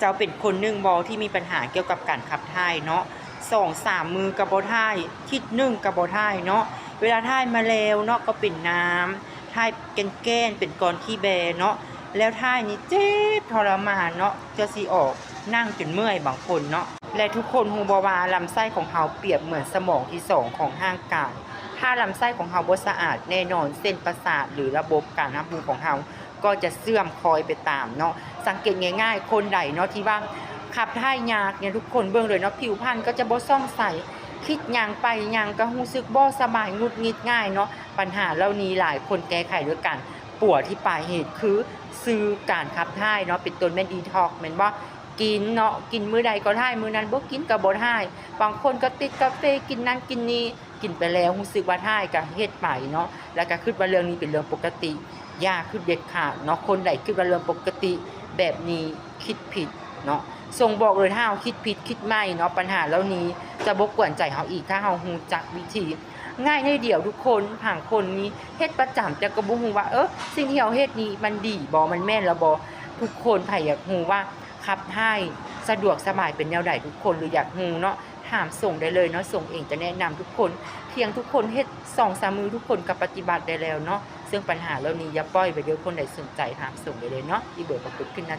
ເຈົ້າເປັນຄົນໜຶ່ງບໍ່ທີ່ມີບັນຫາກ່ຽວກັບການຂັບຖ່າຍເນາະ? ສອງສາມມື້ກໍບໍ່ຖ່າຍ, ທິດໜຶ່ງກໍບໍ່ຖ່າຍເນາະ. ເວລາຖ່າຍມາແລ້ວເນາະ ກໍເປັນນ້ຳ, ຖ່າຍແກ່ນໆ ເປັນກ້ອນຂີ້ແບເນາະ. ແລ້ວຖ່າຍນີ້ເຈັບທໍລະມານເນາະ, ເທື່ອຊິອອກ ນັ່ງຈົນເມື່ອຍບາງຄົນເນາະ. ແລະ ທຸກຄົນຮູ້ບໍ່ວ່າລຳໄສ້ຂອງເຮົາປຽບເໝືອນສະໝອງທີສອງຂອງຮ່າງກາຍ. ຖ້າລຳໄສ້ຂອງເຮົາບໍ່ສະອາດ, ແນ່ນອນເສັ້ນປະສາດ ຫຼື ລະບົບການຮັບຮູ້ຂອງເຮົາ ກໍຈະເສື່ອມຄອຍໄປຕາມເນາະ. ສັງເກດງ່າຍໆ ຄົນໃດເນາະທີ່ວ່າຂັບຖ່າຍຍາກເນຍ ທຸກຄົນເບິ່ງເລີຍເນາະ, ຜິວພັນກໍຈະບໍ່ສ່ອງໃສ, ຄິດຫຍັງໄປຫຍັງກໍຮູ້ສຶກບໍ່ສະບາຍ, ຫງຸດຫງິດງ່າຍເນາະ. ບັນຫາເຫຼົ່ານີ້ຫຼາຍຄົນແກ້ໄຂດ້ວຍການປົວທີ່ປາຍເຫດ ຄືຊື້ການຂັບຖ່າຍເນາະ, ເປັນຕົ້ນແມ່ນດີທັອກ ແມ່ນບໍ່? ກິນເນາະ, ກິນມື້ໃດກໍຖ່າຍມື້ນັ້ນ, ບໍ່ກິນກໍບໍ່ຖ່າຍ. ບາງຄົນກໍຕິດກາເຟ, ກິນນັ້ນກິນນີ້, ກິນໄປແລ້ວຮູ້ສຶກວ່າຖ່າຍກໍເຮັດໄປເນາະ, ແລ້ວກໍຄິດວ່າເລື່ອງນີ້ເປັນເລື່ອງປົກກະຕິ. ຢ່າຄິດເດັດຂາດເນາະ, ຄົນໃດຄິດວ່າເລື່ອງປົກກະຕິແບບນີ້ ຄິດຜິດເນາະ. ສົ່ງບອກເລີຍ ຖ້າເຮົາຄິດຜິດຄິດໃໝ່ເນາະ, ບັນຫາເຫຼົ່ານີ້ຈະບໍ່ກວນໃຈເຮົາອີກ ຖ້າເຮົາຮູ້ຈັກວິທີງ່າຍໜ້ອຍດຽວທຸກຄົນ. ບາງຄົນນີ້ເຮັດປະຈຳ ແຕ່ກໍບໍ່ຮູ້ວ່າ ເອີ ສິ່ງທີ່ເຮົາເຮັດນີ້ມັນດີບໍ່, ມັນແມ່ນແລ້ວບໍ່? ທຸກຄົນໃຜຢາກຮູ້ວ່າຂັບຖ່າຍສະດວກສະບາຍເປັນແນວໃດ ທຸກຄົນ ຫຼື ຢາກຮູ້ເນາະ, ຖາມສົ່ງໄດ້ເລີຍເນາະ, ສົ່ງເອງຈະແນະນຳທຸກຄົນ. ພຽງທຸກຄົນເຮັດສອງສາມມື້ ທຸກຄົນກໍປະຕິບັດໄດ້ແລ້ວເນາະ. ເຊິ່ງບັນຫາເຫຼົ່ານີ້ຢ່າປ່ອຍໄວ້ເດີ້, ຄົນໃດສົນໃຈຖາມສົ່ງໄດ້ເລີຍເນາະ, ອີເບີປາກົດຂຶ້ນໜ້າ